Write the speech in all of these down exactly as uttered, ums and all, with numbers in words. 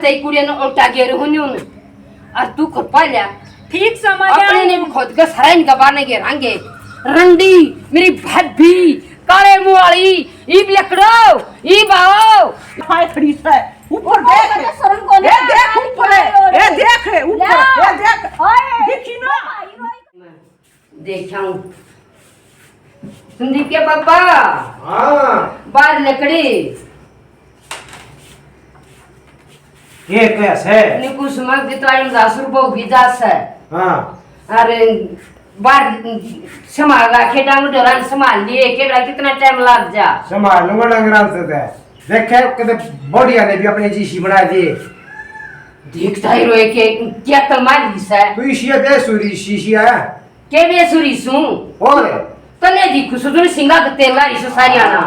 तेरी कुड़िया ने उल्टा गेर होने उन्हें। और तू खुद पा लिया। ठीक समझ अपने ने भी खुद के सराइन का बाने गेरांगे। रंडी, मेरी भाभी, काले मुंह वाली, ईब लकड़ो, ईब आओ। हाय खड़ी से, ऊपर देख। ओए, शर्म को ए नहीं देख आया, ऊपर, क्या हो ए रही? देख ऊपर, ला। ए देख। ओए, देखी ना। भाई, भाई। देखा हूँ। संदीप के पापा। हाँ। बाहर लकड़ी। के कैसे? निकुस मग तो आइन दस रुपये की जा से। हाँ। अरे, बाहर संभाल रखे, डांग डोरा संभाल लिए, के बड़ा कितना टाइम लग जा। संभाल लूंगा डंगरा से ते। देखे, कदे बढ़िया ने भी अपने जीसी बना दिए। देखता ही रोए के, क्या कमाल ही से। तू इसी है, बेसुरी शीशी है। के बेसुरी सूं? और? तने दिखू सु, तूने सिंगा के तेल लाई सु सारिया ना।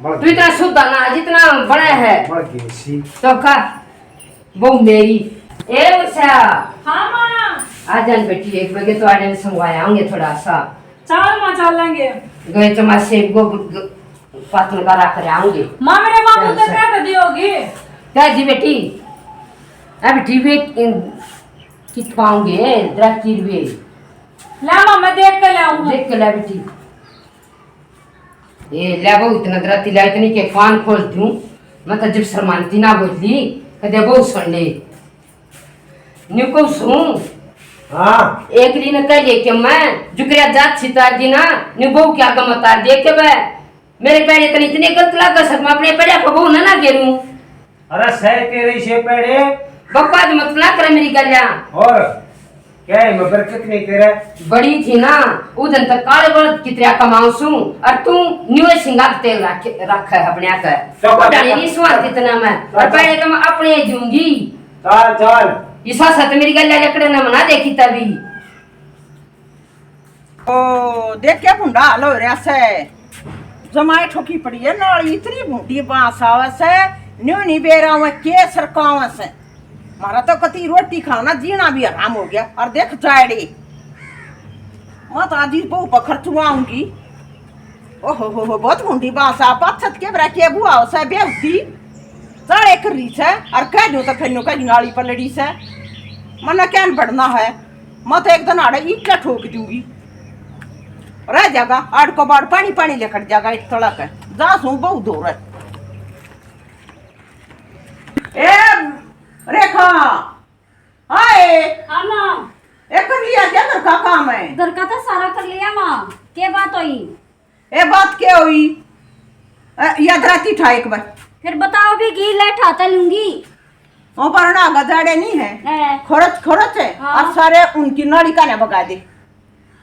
मर तू इतना शुद्ध ना, जितना बड़ा है। मर गई सी। तो का? बहू मेरी। ए उषा। हाँ, माँ। आ जान बेटी, एक बजे तो आड़े में संगवाया होंगे थोड़ा सा। चाल, माँ, चालेंगे। गए चमासे गो, ग-, पातन का रख रहे होंगे। माँ, मेरे बाबू तो चल, चल। कह तो दियोगी। कह जी बेटी, अब टीवी कित पाऊंगे, दस रुपये। ला माँ, मैं देख के ले आऊँ। देख के ला बेटी। ए, ले बहू, इतना दराती ला, इतनी के कान खोल दूं। मैं तो जब शर्मानती ना बोली, कदे बहू सुन ले। न्यू कहूँ सूं। हाँ। एक दिन कह ले के मैं जुकरिया जात छितार दी ना, न्यू बहू क्या गम उतार दे के बे। मेरे पैड़े तने इतने गलत लग सक, मैं अपने पैड़े को बहू ना, ना गेरूं। अरे सह के रही से पैड़े। बकवास मत ना कर मेरी गल्या। और क्या है, मैं बरकत नहीं तेरे? बड़ी थी ना, उस दिन तक काले बलद की तरह कमाऊं सूं, और तू न्यू सिंगा के तेल रख, रख है अपने आके। तो तो डरे नहीं सुआ कितना मैं, और तो पैड़े तो मैं अपने ही दूंगी। चल, चल। इसा सत मेरी गल्या लकड़े ना मना देखी तभी। ओ, देख के भुंडा हाल हो रहा से। जमाए ठोकी पड़ी है नाल, इतनी भूंडी बांस आवे से, न्यू नहीं बेरा में के सरकावे से। मारा तो कती रोटी खाना जीना भी हराम हो गया। और देख जाड़ी, मैं तो आज इस बहू पर खर्चुआऊंगी। ओहो हो हो, बहुत भूंडी बांस आ, पाछत के बरा के बुआ से बेवती। साले कर रही से, और कह दूं तो फिर न्यू कह नाली पर लड़ी से। मन्ना क्या बढ़ना है। मैं तो एक दिन आड़े ईंटा ठोक दूंगी, रह जाएगा आड़ को बाड़, पानी पानी लिकड़ जाएगा इस तला के। जा सूं बहुत दूर है। ए रेखा, हाय। हाँ माँ। ए कर लिया क्या घर का काम है? घर का तो सारा कर लिया माँ, के बात हुई? ए बात क्या हुई? ए, याद रहती ठा एक बार। फिर बताओ भी की ले ठा तो लूंगी। वो पर ना गजाड़े नहीं है। है। खरोच, खरोच है। हाँ। और सारे उनकी नाड़ी का ना बगा दे।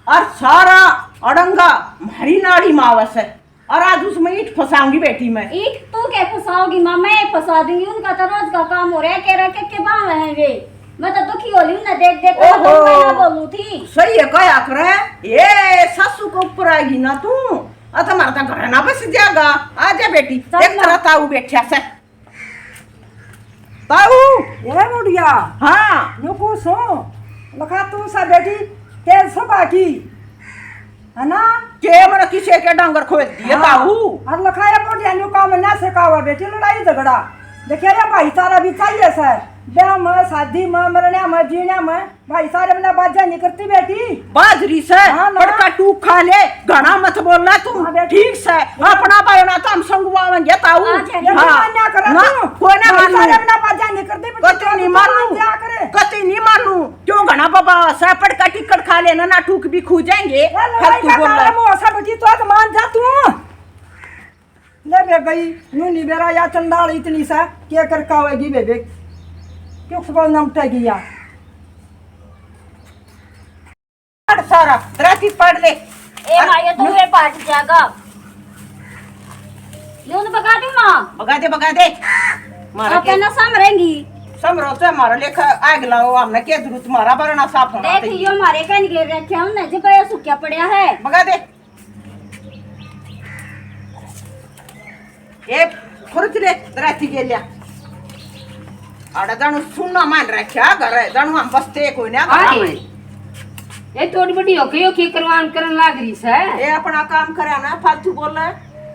और सारा अड़ंगा म्हारी नाड़ी में आवस है। और आज उसमें ईंट फंसाऊंगी बेटी मैं। ईंट तू के फंसाओगी माँ, मैं फंसा दूंगी। उनका तो रोज का काम हो रहा है, कह रहा के, के बाल हैं वे। मैं तो दुखी हो रही हूँ ना देख देख कर, ओहो। तो मैं ना बोलूँ थी। सही है, कहा करे। ये सासू के ऊपर आएगी ना तू, आ तुम्हारा तो घर ना बस जाएगा। आ जा बेटी, चल देख ना। तेरा ताऊ बैठा से। ताऊ। ए बुढ़िया। हाँ। न्यू पूछूं, लखा तू सा बेटी तेल सो बाकी, है ना? के मने किसे के डांगर खोल दिए हाँ। ताऊ। और लखा ए बुढ़िया न्यू काम ना सिखावा बेटी, लड़ाई झगड़ा। देखिए रे भाई, तारा भी चाहिए सै, ब्याह में, शादी में, मरण्या में, जीण्या में। भाई सारे मना बाजा नहीं करती बेटी। बाजरी से हाँ, ना। पड़का टूक खा ले, घना मत बोलना तू। हाँ, बेटी। ठीक से, अपना बायना तो हम संगवावेंगे ताऊ। हाँ, बेटी। हाँ। मान्या करा ना, तू। कोई ना भाई मानू। सारे मना बाजा नहीं करती बेटी, कती तू नहीं तो मानू। मान जा करे। कती नहीं मानू। क्यों घना बाबा से पड़का टिकट खा लेना ना, टूक भी खू जाएंगे। ए, लड़ाई फालतू का बोल रहा। कारण हो सा बेटी, तो मान जा तू। ले बे गई, न्यू नहीं बेरा या चंडाल इतनी सा, के कर कावेगी बेबे? क्यों सुबह नमटेगी या? पढ़ सारा, राती पढ़ ले। ए माँ, ये तो न्यू वे पाट जाएगा। यूं तो बगा दे माँ। बगा दे, बगा दे। मारा आप के ना समरेंगी। समरो तो हमारा लेखा आग लाओ, हमने के जरूरत, हमारा बरना साफ होना देख, चाहिए। यो हमारे कहीं गिर रखे हमने, जो ये सूखा पड़ा है। बगा दे। ए, खुरच ले, दराती गेल्या। आड़ा जाणू सुनना मान रख्या घर है, जाणू हम बसते कोई ना घर आए। में। ये थोड़ी बड़ी हो गई हो, की करवान करन लाग रही से? ए, अपना काम करे ना, फालतू बोले।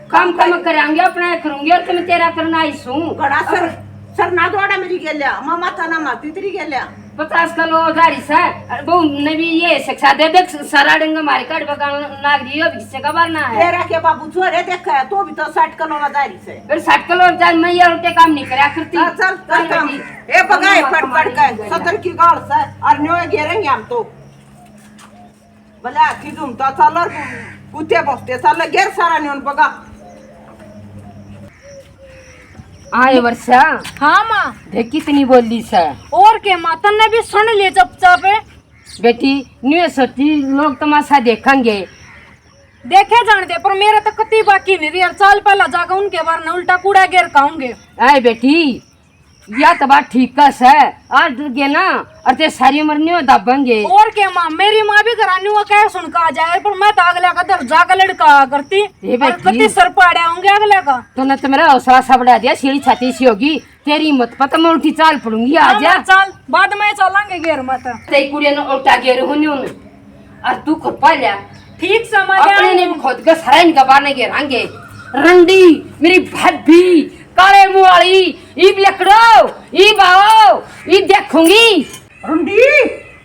काम कम करांगे, अपना करूंगी, और तुम तेरा करना आई सूं। घड़ा सर, सर ना दौड़ा मेरी गेल्या, मामा था ना माती तेरी गेल्या। पचास किलो झाड़ी से, अरे बहू ने भी ये शिक्षा दे दे, सारा डंग मारे काट बगान लाग रही हो, किससे का भरना है? तेरा के बाबू छोरे देख, तो भी तो साठ किलो ना झाड़ी से। फिर साठ किलो झाड़ी मैं ये उल्टे काम नहीं करया करती। चल, चल, कर काम। ए, बगाए पड़ पड़ के, सतर की गाल से, और न्योय गेरेंगे हम तो। भले हाथी झूमता चल और कुत्ते भौंकते चल, गेर सारा न्योन बगा। आए वर्षा। हाँ माँ। देख कितनी बोली से। और के माँ, तन्ने भी सुन ले चुपचाप। बेटी, न्यू सोची लोग तमाशा देखेंगे। देखे जान दे, पर मेरा तो कती बाकी नहीं रही। चाल पहला जाकर उनके बारे में उल्टा कूड़ा गेर खाऊंगे। आए बेटी, या तो बात ठीक का सै। आज डर गए ना, और ते सारी उम्र नहीं दाबेंगे। और के माँ, मेरी माँ भी घरानी वो कह सुन का आ जाए, पर मैं तो अगले का दर जाकर लड़का आ करती। ये और बेटी। कति सर पाड़े होंगे अगले का। तूने तो मेरा हौसला सा बढ़ा दिया, सीढ़ी छाती सी होगी। तेरी हिम्मत पता मैं उल्टी चाल पड़ूंगी, आ हाँ, जा। मैं चाल, बाद में चलांगे गेर मत। तेरी कुड़िया ने उल्टा गेर होने होने। और तू खुद पा लिया। ठीक समझ अपने ने भी खुद का सारा इनका बाहर नहीं गेरांगे। रंडी, मेरी भाभी, काले मुंह वाली, ईब लकड़ो, ईब आओ, ईब देखूंगी। रंडी,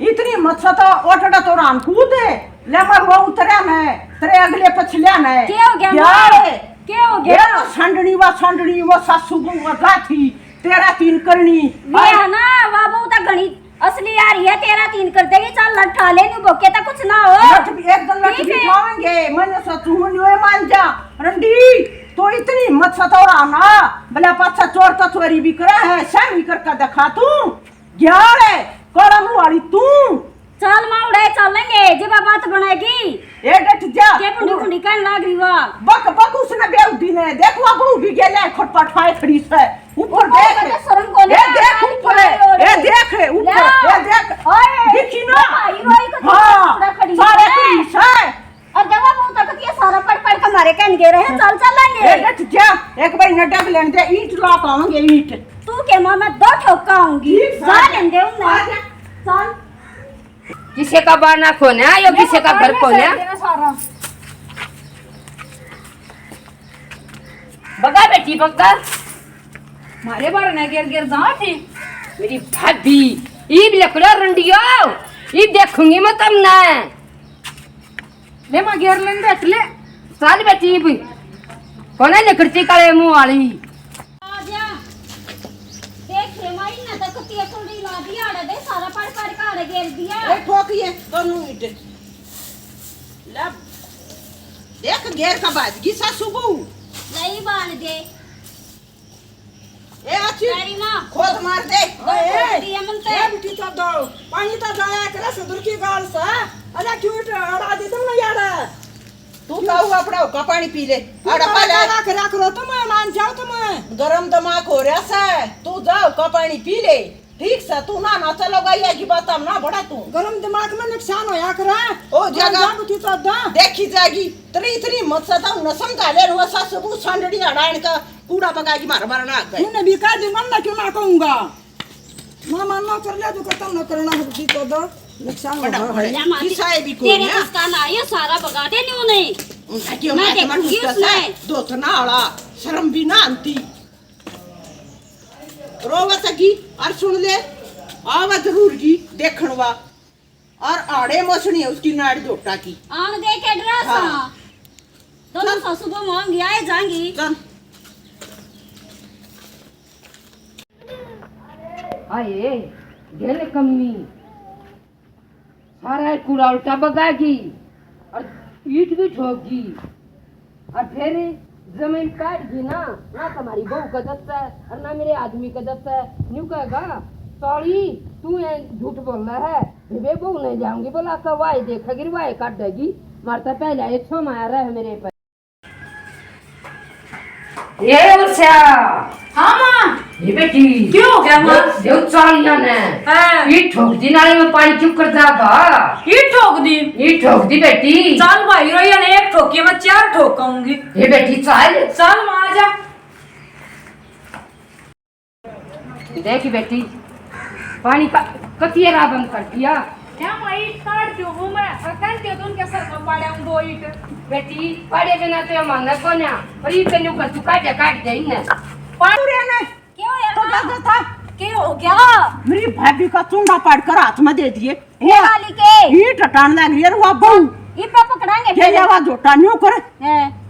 इतनी मत सता, ओटड़ा तो राम कूद है। ले मर वो उतरया ने, तेरे अगले पछलिया ने। क्या हो गया क्या माँ? है? क्या हो गया? ये तो संडनी वा, संडनी वो सासू बहू वा थी, तेरा तीन करनी। ये है ना, वा बहू तो घणी असली यार ये तेरा तीन कर देगी, चल लठ ठा ले, न्यू भोके तो कुछ ना हो। लठ भी, एक दिन लठ ठीक भी है। खाएंगे, मैंने सोचू हूँ न्यू मान जा। रंडी, तो इतनी मत सताओ ना, भला पाछा चोर तो चोरी भी करे है, सह भी करके दिखा तू। ग्याल है, कड़ा मुंह वाली तू। चल माँ उड़े चलेंगे, जब बात बनेगी। ए डट जा। के बुंडी बुंडी कहने लाग रही वा। बक बक उसने बेउदी ने, देख वा बहू भी गेले, खटपट खाए खड़ी से। ऊपर वो देख। कहते शर्म को ए नहीं देख आता, ऊपर। क्या हो ए रही? देख ऊपर। ला। ए देख। ओए, देखी ना। भाई रोई को हाँ, पूरा खड़ी सारे है। खड़ी से। और जब वो तक ये सारा पढ़ पढ़ के मारे कहन गे रहे, चल चलेंगे। ए, डट जा, एक बार न डग लेने दे, ईंट ला पाऊंगे, ईंट। तू के माँ, मैं दो ठोका आऊंगी। ठीक जा है। लेने दे उन्हें। आ जा। चल। किसे का बाना कोन्या, यो ये किसे का घर कोन्या। सारा। बगा बेटी बगा। मारे बार ने गिर गिर जा थी। मेरी भाभी, ईब लकड़ो रंडियो, ईब देखूंगी मैं तमने। ले माँ, गेर लेन बैठ ले। चल बेटी भी। कोने लिखड़ती काले मुंह वाली। आजा। देख रे माई, ना तो कतिया कुंडी ला दिया, आड़ा दे सारा पड़ पड़ के आड़े गेर दिया। ए, ठोक ये, दोनों ईंट। ला। देख, गेर का बाज की सासू बहू। नहीं बांध दे। ए, आची, तेरी माँ। खोद मार दे। दो ओए, खोद दिए मन ते। ए, बिटी तो दो। पानी तो जाया करे ससुर की गाल से। अरे क्यों अड़ा दी तुमने यार? तू तो अपना हुक्का पानी पी ले। तू अड़ा तो पा ले। रख, रख रो तुम, मान जाओ तुम। गरम दिमाग हो रहा से। तू जा हुक्का पानी पी ले। ठीक से, तू ना, ना चलो गई है की बात हम ना बड़ा तू। गरम दिमाग में नुकसान होया करे। ओ मान जगह जा बिटी तो दा। देखी जाएगी। तेरी इतनी हिम्मत से तो न समझा ले रो सासू बहू सांडड़ी अड़ान का। कूड़ा पका के मार मारना आ गए। उन्हें भी कह दूंगा ना, क्यों ना कहूंगा। ना मानना कर ले, जो करता ना करना हो, जी तो दो, नुकसान हो बड़ा रहा है। बड़ा। किसा है भी कोई तेरे ना। बस का ना, ये सारा बगा दे न्यू नहीं। उनका क्यों मैं ना तुम्हारा देखूंगी टूटा सा, उसमें। दो तना आला, शर्म भी ना आती। रोवा सगी, और सुन ले, आवा जरूर की, देखण वा। और आड़े मसणी है उसकी नाड़ जोटा की। आन दे के डरा सा। हाँ। दोनों चल। सासू बहू मांगी आए जाएंगी। चल। आए, गेल कमी। सारा कूड़ा उल्टा बगागी और ईंट भी ठोकगी। और फिर जमीन काट दी ना, ना तुम्हारी बहू का दस है और ना मेरे आदमी का दस है। न्यू कहेगा, "साली, तू ये झूठ बोल रहा है, वे बहू नहीं जाऊंगी, बोला का वाई देखेगी, वाई काटेगी, मारता पहले ये छो माया रहे मेरे पे।" ये वर्षा। हाँ माँ। ये बेटी। क्यों? क्या माँ? देव, देव चालिया ने। हाँ। ये ठोक दी नाले में पानी क्यों कर जागा? ये ठोक दी। ये ठोक दी बेटी। चल भाई, रोइया ने एक ठोकी, मैं चार ठोकाऊंगी। ये बेटी चल। चल माँ, आजा। देख बेटी, पानी का कतिया राह बंद कर दिया। क्या माँ, ईंट काट दूं हूँ मैं, और कह के तुम के सर में पाड़े हूँ दो ईंट। बेटी, पाड़े बिना तो ये मांगा कोन्या, पर ये तेन्यू कर तू काट दे, काट दे इन्हें। पाड़ू रे ने। क्यों यार? तो क्या था? के हो गया? मेरी भाभी का चुंडा पाड़ कर हाथ में दे दिए। ये वाली के? ये टटान लग रही है, वाह बहू। ये पे पकड़ाएंगे के फिर। लेवा झोटा न्यू कर। हैं।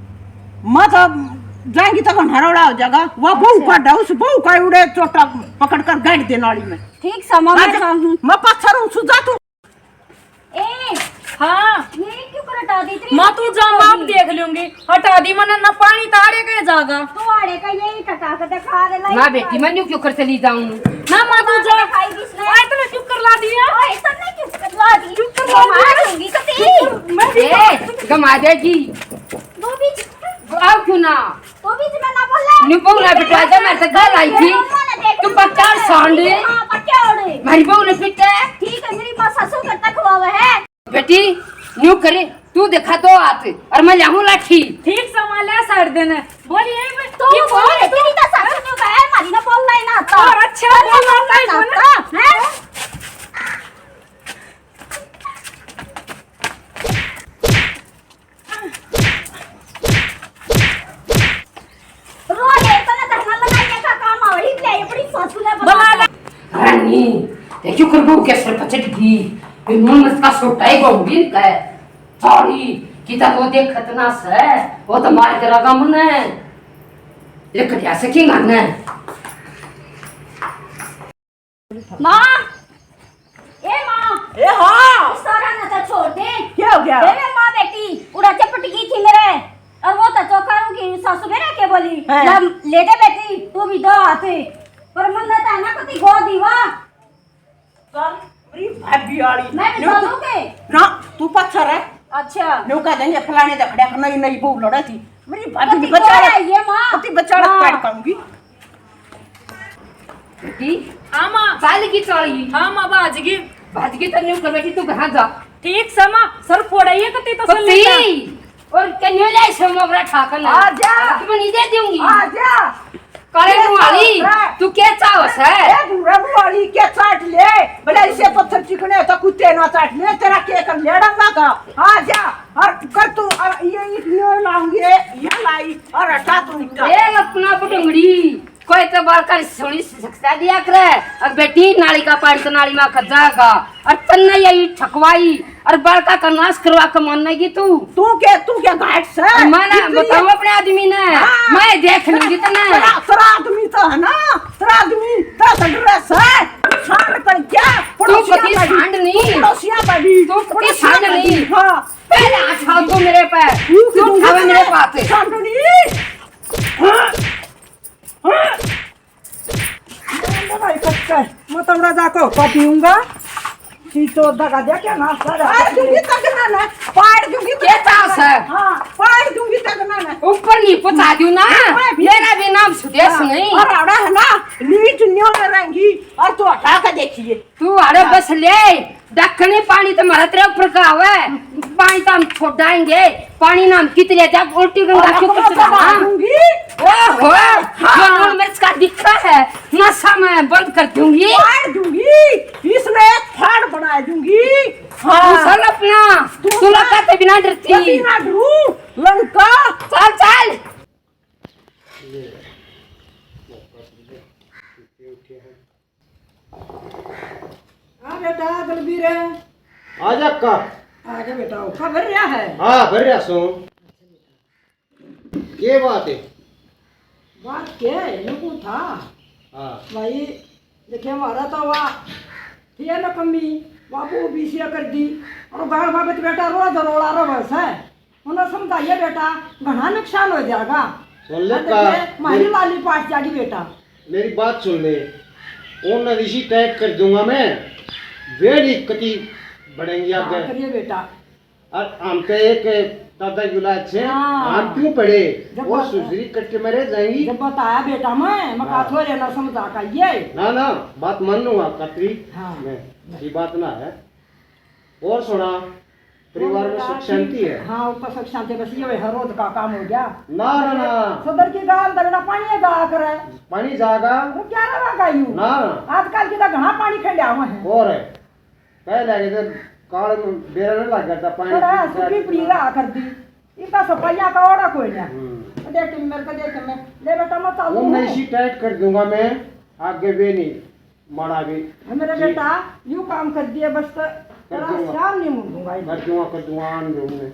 मैं तो जाएंगी तो घना रोड़ा हो जाएगा। वाह बहू अच्छा। का डा, उस बहू का उड़े चोटा पकड़ कर गाड़ दे नाली में। ठीक समा मैं आज जा- हूँ। मैं पत्थर हूँ, सुजा तू। ए, हाँ। ये क्यों कर हटा दी इतनी माँ? तू जा, मैं आप देख लूंगी। हटा दी मैंने ना, पानी तारे के जागा। तू आड़े का यही टटा के दिखा दे, लाई ना बेटी, मैं न्यू क्यों कर चली जाऊं? ना माँ, तू जा। दिखाई दी इसने। ओए, तूने क्यों कर ला दिया? ओए, तूने क्यों कर ला दी? क्यों कर ला दिया? मारूंगी तो तेरी। मैं भी ए, गमा देगी। वो भी आओ क्यों ना? तो बीच में ना बोले। न्यू बहू ना पिटवा दे, मैं तो घर आई थी। तू पचास सांड। हाँ, पक्के ओड़े। मेरी बहू ने पिटे। ठीक है, मेरी माँ सासू घर तक हुआ हुआ है। बेटी, न्यू करे, तू दिखा दो हाथ और मैं लाऊं लाठी। ठीक संभाले साइड देने। बोलिए, मैं तो ये बोल बोल, तू तेरी तो सासू ने कहा है, मारी ना बोलना ही ना आता। और अच्छा, बोलना ही ना आता, हैं? रो ले, तने धरना लगाने का काम आवड़ी ले, अपनी सासू ने बुला ले। रानी, देखियो कर बहू के सर पर चढ़ गई। ये नून मस्त का सोटा ही बहू भी का है। सारी, किता तो देख खतना से, वो तो मार के रगा मने। ले कटिया से किंग आने। माँ, ए माँ। ए हाँ। इस सारा ना तो छोड़ दे। क्या हो गया? ए मेरी माँ बेटी, उड़ा चपट गई थी मेरे। और वो तो चौकारों की सासू मेरे के बोली, हैं? "ला, ले दे बेटी, तू भी दो हाथ।" पर मन ना था ना कती गो दीवा। चल, मेरी भाभी आली। मैं भी न्यू चलूं के? ना, तू पाछा रह। अच्छा। न्यू कह देंगे, "फलाने दे खड़ा कर, नई, नई बहू लड़ा थी।" मेरी भाभी कती भी बचा गोरा रह। है ये माँ। कती बचा रह, हाँ। पैर खाऊंगी। बेटी, हाँ माँ। चाल की चाली। हाँ माँ, भाज गई। भाज गई तो न्यू कर बेटी, तू कहाँ जा? ठीक समा, सर फोड़ाइए कती तो सर लेता। और कन्यो ले सो मोगरा ठाकन। आ जा। तू नहीं दे दूंगी। आ जा। काले मुंह वाली, तू के चाहस है? ए भूरा मुंह वाली, के चाट ले? भले इसे पत्थर चिकने तो कुत्ते ना चाट ले, तेरा के कर लेड़ंगा का? आ जा। और कर तू, और ये ईट न्यू लाऊंगी, ये लाई, और हटा तू ईटा। ए अपना पटंगड़ी, कोई तो बाल कर सुनी सकता दिया करे। अब बेटी नाली का पानी तो नाली में खजागा, और तन्ने ये ईट ठकवाई, और बाल का नाश करवा के मानेगी तू। तू के, तू के घाट से? और मैं ना इतनी बताऊं अपने आदमी ने, हाँ। मैं देख लूंगी तन्ने। तेरा, तेरा आदमी तो है ना, तेरा आदमी तो ड्रेस है, सांड कर क्या? तू पड़ोसियां पति का भी, सांड नहीं। पड़ोसियां का भी, तू पति पड़ोसियां सांड का भी, नहीं। हाँ। पहले हाथ उठा तू मेरे पे। तू तू उठावे मेरे पे हाथ। सांडनी। हाँ। हाँ। मैं भाई कच्चा है। मैं तो उड़ा जाको का पीऊंगा। ची चोदा का दिया क्या नाश्ता? पाड़ दूंगी तक ना ना। पाड़ दूंगी तक के ना चास ना। है? हाँ, पाड़ दूंगी तक ना ना। ऊपर नहीं पहुंचा दूं ना। मैं भी मेरा भी नाम सुदेश हाँ। नहीं। और आड़ा है ना, लीट न्यो रहेंगी। और तू हटा के देखिए। तू अरे बस ले, डक्कनी पानी तो मारा तेरे ऊपर का आवे, पानी तो हम छोड़ाएंगे, पानी ना हम कित ले जा, उल्टी गंगा और क्यों अपना कुछ तो ना मारूंगी। ओहो, हाँ। जो लूण मिर्च का दिखता है, नशा मैं बंद कर दूंगी। फाड़ दूंगी, इसमें एक फाड़ बना दूंगी। हाँ। तू चल अपना, तू तू लगा के बिना डरती। कभी ना डरू, लंका। चल, चल। हाँ बेटा दलबीर। आ जा अक्का। आ जा बेटा, औखा भर रहा है। हाँ, भर रहा सो। के बात है? बात के है, यूं था। हाँ। भाई, देखे हमारा तो वा थी ना कमी, बाबू बीसिया कर दी। और गाल बाबत बेटा रोज रोला रवस है। उन्हें समझाइए बेटा, घना नुकसान हो जाएगा। सुन ले और का, देखे, हमारी मेरी लाली पाट जागी बेटा। मेरी बात सुन ले, उन्हें इसी टाइट कर दूंगा मैं, वेड़ी कति बढ़ेंगी हाँ, आगे। करिए बेटा। और हम तो एक दादा की औलाद से, हाँ। हम क्यों पड़े? जब वो बात सुसरी कट के मरे जाएंगी। जब बताया बेटा मैं, मैं कहा हाँ। छोरे ना समझा का ये। ना, ना, बात मान लूंगा कतरी हाँ। मैं, ये बात ना है। और सुना, परिवार में सुख शांति है? हाँ, ऊपर सुख शांति, बस ये हर रोज का काम हो गया। ना, ना, ना। सदर की गाल दगड़ा पानी जा करे। पानी जागा? वो क्या रहा यूं? ना। आजकल की तो घना पानी खंडा हुआ है। और है। पहले के तो काल में बेरा नहीं लग करता पानी थोड़ा की सूखी जाए। पड़ी रहा कर दी। इनका सफाइया का ओड़ा कोई ना। हम्म। देख मेरे को देख मैं। ले बेटा मैं चालू वो मैं हूँ। इसी टाइट कर दूंगा मैं। आगे भी नहीं, माड़ा भी। मेरा जी। बेटा, यू काम कर दिया बस, तो कर तेरा दूंगा। सियार नहीं मुंडूंगा। कर दूंगा, कर दूंगा, आन दे उन्हें।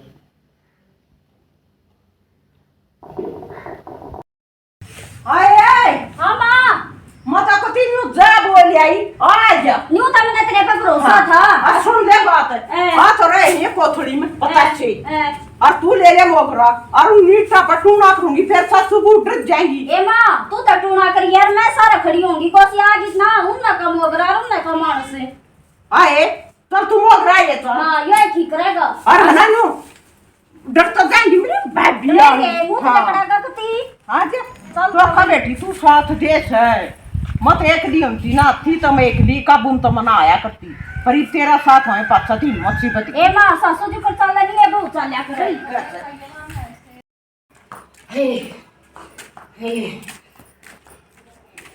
आए, आए। हाँ, माँ। माता को तीन न्यू जा बोल आई, आ जा। न्यू तो मैंने तेरे पे भरोसा हाँ। था। आ, सुन ले बात। ए। आ तो रहे ये कोथड़ी में, पता ए, छे। ए। और तू ले ले मोगरा, और नीटा पर टूना करूंगी, फिर सासू भी डर जाएगी। ए माँ, तू तो टूना कर यार, मैं सारा खड़ी होंगी, कोसी आ गई ना, उन ना का मोगरा, उन ना का मानस। आए, चल तू मोगरा ये चल। हाँ, ये ठीक रहेगा। और है ना न्यू, डर तो जाएंगी मेरी भाभी। नहीं, यार। नहीं, मुंह हाँ। पकड़ा का कती। हाँ जी। चल तो तो। का बेटी तू साथ दे है। मत एक दी हमती ना थी तो मैं एक दी काबू में तो मना आया करती। पर ये तेरा साथ है पाछा दी मत सी बती। ए माँ, सासू जी पर चाला नहीं है, बहू चाल्या करे। सही बात है। हे, हे।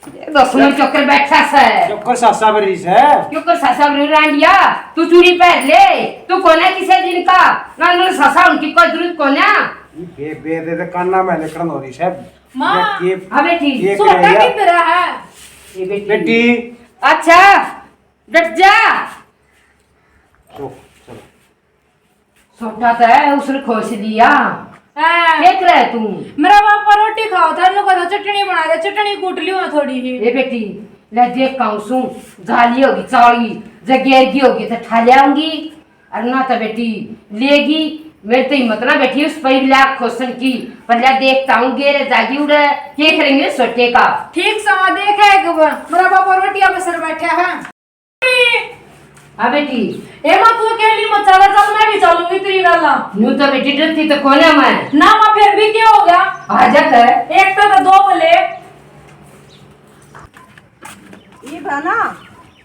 ये दस मिनट चक्कर बैठा से। चक्कर सासा बरी से। क्यों कर सासा बरी रांडिया? तू चूड़ी पहन ले। तू कोने किसे दिन का? ना, ना, सासा उनकी कोई जरूरत कोने। बे, बे, दे, दे, काना में निकलन हो रही से। माँ। ये, ये, हाँ बेटी। ये सोटा क्या? किधर है? ये बेटी। बेटी। अच्छा, डट जा। चलो, चलो। सोटा तो है, उसने खोस लिया। हाँ। क्या करे तू? मेरा पापा रोटी खाओ था, नु कहा चटनी बना दे, चटनी कूट ली मैं थोड़ी ही। ए बेटी, ले देख काऊ सू, जाली होगी, चाली, जगेरगी होगी तो ठा ले आऊंगी, और ना तो बेटी लेगी। मेरे तो हिम्मत ना बेटी उस पर लाख खोसन की, पर ले देखता हूँ गेरे जागी उड़े, क्या करेंगे सोटे का? ठीक समा देखे एक बार, मेरा पापा रोटियां पे सर बैठा है। हाँ बेटी। ए माँ, तू अकेली मत चला, चल मैं भी चलूंगी तेरी गल। न्यू तो बेटी डरती तो कोने मैं। ना माँ, फिर भी क्या हो गया? आ जा कर। एक तो, तो दो भले। ये था ना,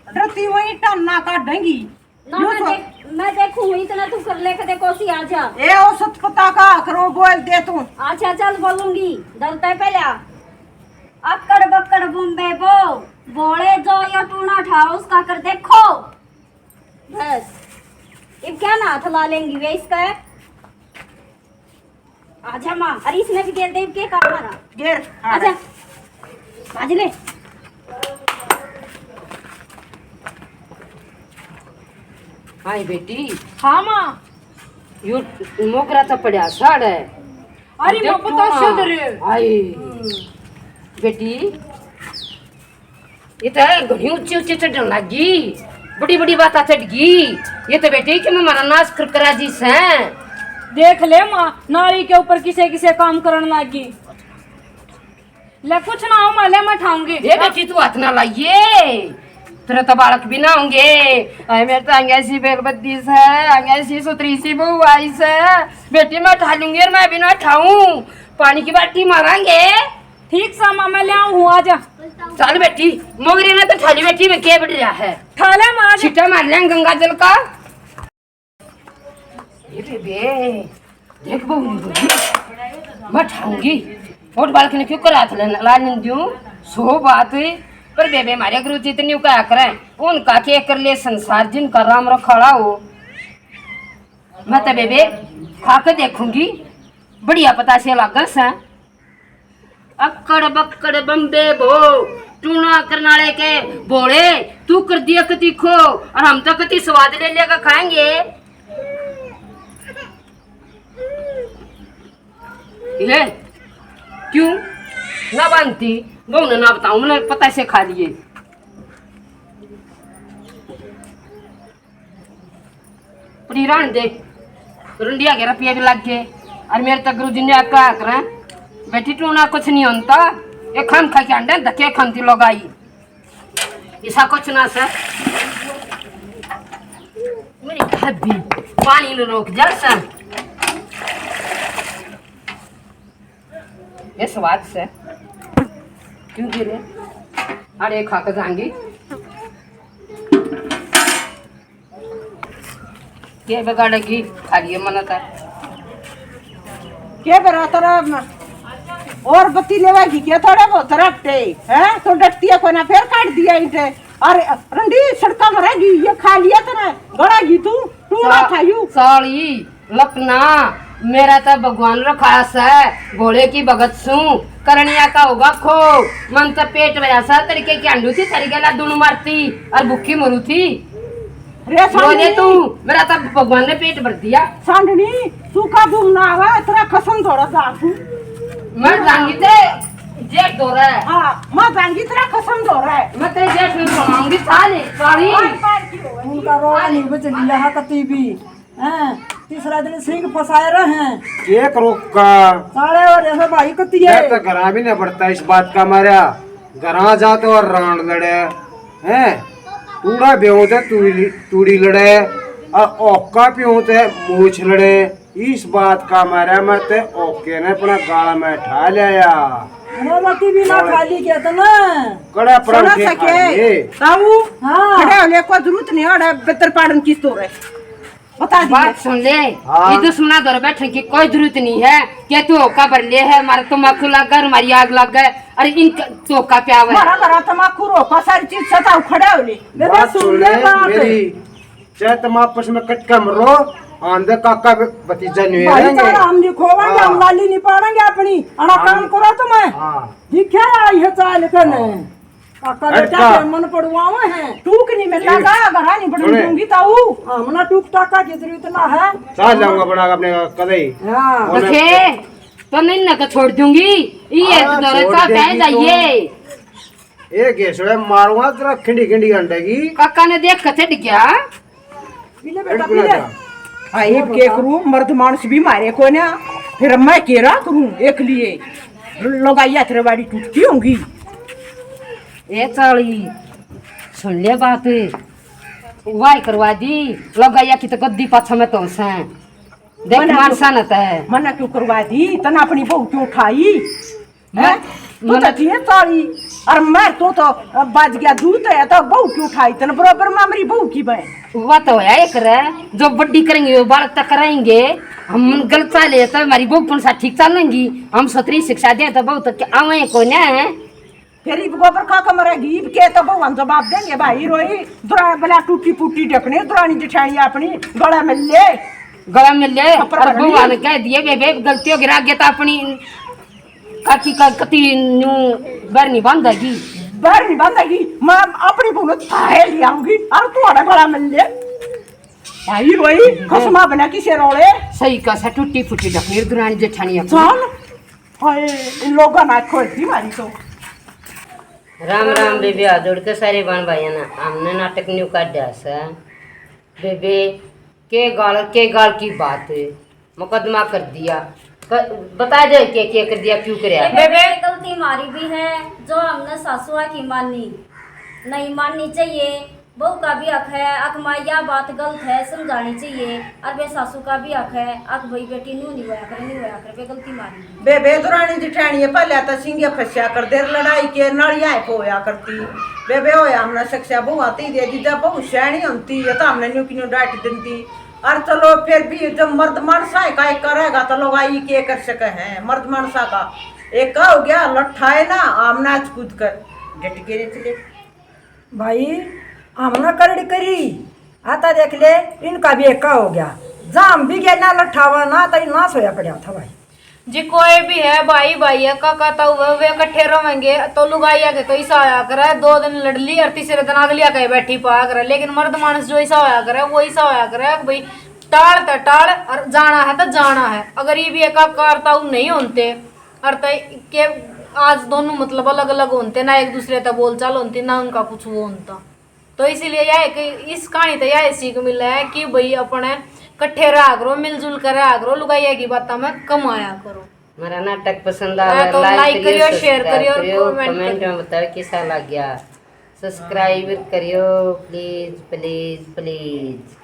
डरती वही टन्ना का ढंगी। ना, न्यू मैं तो देख, मैं देखूं, इतना तू कर ले, कदे कोसी आ जा। ए, औसत पता का करो, बोल दे तू। अच्छा, चल बोलूंगी, डरता है पहले। अकड़ बकड़ बुम्बे बो, बोले जो यो टूना ठा उसका कर देखो। बस, इब क्या ना हाथ ला लेंगी वे इसका है? आजा माँ, अरे इसने भी गेर दे, इब के काम आ रहा? गेर, हाँ। आजा, भाज ले। हाय बेटी। हाँ माँ। यो मोगरा तो पड़ा साड़ है। अरे देख माँ, पता तू से ना। तेरे। हाय। बेटी, ये तो है, घणी ऊंची ऊंची चढ़न लग गई, बड़ी बड़ी बात चढ़ गई। ये तो बेटी कि मैं हमारा नाश कर करा दी से। देख ले माँ, नारी के ऊपर किसे किसे काम करन लग गई। ले कुछ ना हो माँ, ले मैं ठाऊंगी। ये बेटी तू हाथ ना लाइए, तेरे तो बालक भी ना होंगे। अरे मेरे तो आंगे ऐसी बेलबद्दी से, आंगे ऐसी सुथरी सी बहू आई से। बेटी मैं ठा लूंगी और मैं भी ना ठाऊं, पानी की बाल्टी मारांगे। ठीक सा माँ, मैं ले आऊं हूँ, आजा। चल बेटी, मोगरे ने तो ठाली बेटी में के बढ़ रहा है। ठा ले माँ, आजा। छिट्टा मार ले गंगा जल का। ये बेबे, देख बहू, मैं ठाऊंगी। वोट बालक ने क्यों करा था, ला नहीं दूं, सो बात। पर बेबे, हमारे गुरु जी तो न्यू कहा करें, उनका के कर ले संसार, जिनका राम रखाड़ा हो। मैं तो बेबे खा के देखूंगी, बढ़िया पता से लागन से। अक्कड़ बक्कड़ बम्बे भो, टूणा करनाले के भोले, तू कर दिया कति खो, और हम तो कति स्वाद ले लेकर खाएंगे। ये क्यों ना बनती? बहू ने ना बताऊं, मैंने पता से खा लिए। पड़ी रहन दे, रंडिया के रुपये भी लग गए। और मेरे तक गुरु जी ने कहा करें, बेटी टूणा कुछ नहीं होता, ये खान खा के अंडे धक्के खाती लोग आई, ऐसा कुछ ना सर। मेरी भाभी पानी ने रोक जा सर। ये स्वाद से क्यों गिरे? अरे खा के जाएंगी। के बिगाड़ेगी? खा लिए मन था। के बेरा तेरा म-, और बत्ती लेवेगी के थोड़े बहुत रट्टे, हैं? तो डटती है कोई ना, फिर काट दिया इनसे। अरे रंडी सड़का में रहेगी, ये खा लिया तेरा, गड़ेगी तू, तू ना सा-, खायू। साली, लपना, मेरा तो भगवान रखा से, भोले की भगत सूं, करनिया का होगा खो। मन तो पेट भरा सा, तड़के की आंडू थी, सरी गला दुन मारती और भूखी मरू थी। रे रोने सांडनी। तू, मेरा तो भगवान ने पेट भर दिया। सांडनी, तू का दुख ना आवे, तेरा खसम धोरा जा तू। मैं जाऊंगी तेरे जेठ धोरा है। हाँ, मैं जाऊंगी तेरा खसम धोरा है। मैं तेरे जेठ में बनाऊंगी साले, साली। पार, पार की हो। उनका रोना नहीं बच लिया है कती भी। हैं, तीसरा दिन सिंह फंसाए रहे हैं। के करो का? साले और ऐसा भाई कती है। मैं तो घरा भी नहीं पड़ता इस बात का मारा। घरा जा तो और रांड लड़े, हैं? तूड़ा ब्यों ते तूड़ी, तूड़ी लड़े, और ओका प्यों ते मूछ लड़े। इस बात का मारा मैं ते ओके ने अपना गाल में ठा लिया। अरे रोटी भी ना खा ली क्या तने? कड़ा पर सुना उठे सके। खा लिए। ताऊ, हाँ। खड़े होने को जरूरत नहीं है, अड़ा बेहतर पाड़न किस तो रहे। बता दिए। बात सुन ले, हाँ। ये दुश्मना दौर बैठने की कोई जरूरत नहीं है। क्या तू होका भर ले है, मारा तम्बाकू लग गया, मारी आग लग गया, अरे इन तोका प्यावे। मारा घरा तम्बाकू रोका, सारी चीज सताऊ खड़े हो ले। बेबे बात सुन सुन ले ले बात। मेरी, चाहे तुम आपस में कटका मरो, आंधे काका भतीजा नहीं भाई रहेंगे। सारा हम नहीं खोवांगे, हाँ। हम लाली नहीं पाड़ेंगे अपनी। अड़ा हम काम करो तुम्हें। हाँ। दिखे आई है चाल कने। काका हट बेटा का। के मन पड़वावे हैं। टूक नहीं मिलना सुन। का, घरा नहीं पड़न सुने। दूंगी ताऊ। हाँ, मना टूक टाका की जरूरत ना है। साथ जाऊंगा बड़ा अपने कदे ही। हाँ। उन्हें देखे, तो नहीं ना छोड़ दूंगी। ये हाँ, तो छोड़ दौरे का देगी पै तू। जाइए। ये घेसड़े मारूंगा तेरा खिंडी खिंडी अंडेगी। काका ने देख के छट गया। पी ले बेटा, पी ले। हाँ, एक के करूँ, मर्द मानस भी मारे को ना, फिर मैं केरा करूँ एक लिए। लोगाइया तेरे बाड़ी टूटती होंगी। ए चाली, सुन ले बात, वाह करवा दी। लोगाइया की तो गद्दी पाछा में तो से। देख मना मानसा क्यों, न तै। मना क्यों करवा दी? तने अपनी बहू क्यों उठाई? हैं? मैं, तू तो जिए चाली, और मैं तो, तो बाज गया दूत है, तो बहू क्यों उठाई? तने बराबर में मेरी बहू की बहन। वो तो है एक रे, जो बड्डी करेंगे, वो बालक तक करेंगे। हम गलत चाले, तो हमारी बहू कौन सा ठीक चालेंगी? हम सतरी शिक्षा दें, तो बहू तो क्या आवे को ना है? फिर इब गोबर खा के मरेगी, इब के तो भगवान जवाब देंगे भाई। रोई, दुरा-, बला टूटी फूटी ढकने, दुरानी जिठानी अपनी गला मिल ले। गला मिल ले, खप्पर और भगवान कह दिए, "बे, बे, गलती हो गई, आगे तो अपनी काकी का कती न्यू बर नहीं बांधेगी।" बर नहीं बांधेगी, मैं अपनी बहू ने थाए ले आऊंगी, और तू आड़ा गला मिल ले। भाई रोई, खसमा बना किसे रोले। सही का सा टूटी फूटी ढकने, दुरानी जिठानी अपनी। चल। हाय, इन लोगां ना खोल दी मारी तो। राम राम बेबे, हाथ जोड़ के सारे बहन भाइयों ने, हमने नाटक न्यू काढ़ा से। बेबे, के गाल, के गाल की बात, मुकदमा कर दिया। क-, बता दे के, के कर दिया, क्यों करया? बेबे, गलती मारी भी है, जो हमने सासुआ की मानी, नहीं माननी चाहिए। बहू का भी हक है, अक माँ या बात गलत है, समझानी चाहिए। और बे सासू का भी हक है, अक भाई बेटी न्यू नहीं होया करे, नहीं होया करे, बे गलती मारी। बे, बे दुरानी जिठानी है, पहले तो सिंगे फंसया कर देर लड़ाई के नालिया है होया करती। बे, बे होया हमने सक्स्या बहू आती दे दी, जब बहू सयानी होती है तो हमने न्यू की न्यू डांट देती। और चलो फिर भी जब मर्द मानसा है का एक करेगा तो लोग आई के कर सके हैं मर्द मानसा का। एक का हो गया लट्ठा है ना, हमने आज कूद कर डट के चले। भाई, हमने करड़ी करी, आता देख ले, इनका भी एक का हो गया। जाम भी गया ना लट्ठावा ना, तो नाश होया पड़ा था भाई। जी, कोई भी है, भाई भाई है, काका ताऊ है, वे इकट्ठे रहेंगे तो लुगाइया के तो ऐसा होया करे, दो दिन लड़ ली और तीसरे दिन अगलिया कहीं बैठी पाया करे। लेकिन मर्द मानस जो ऐसा होया करे, वो ऐसा होया करे कि भाई, टाल तो टाल, और जाना है तो जाना है। अगर ये भी एक काका और ताऊ नहीं होते, और तो के आज दोनों मतलब अलग अलग होते, ना एक दूसरे तक बोल चाल होती, ना उनका कुछ वो होता। तो इसीलिए यह एक, इस कहानी तो यह सीख मिले है कि भाई, अपने कट्ठे रहा करो, मिलजुल कर रहा करो, लुगाइया की बातों में कम आया करो। हमारा नाटक पसंद आया आवे, तो like like करियो, करियो, share subscribe करियो, करियो, comment comment में बताओ कैसा लग गया। Subscribe करियो, please, please, please।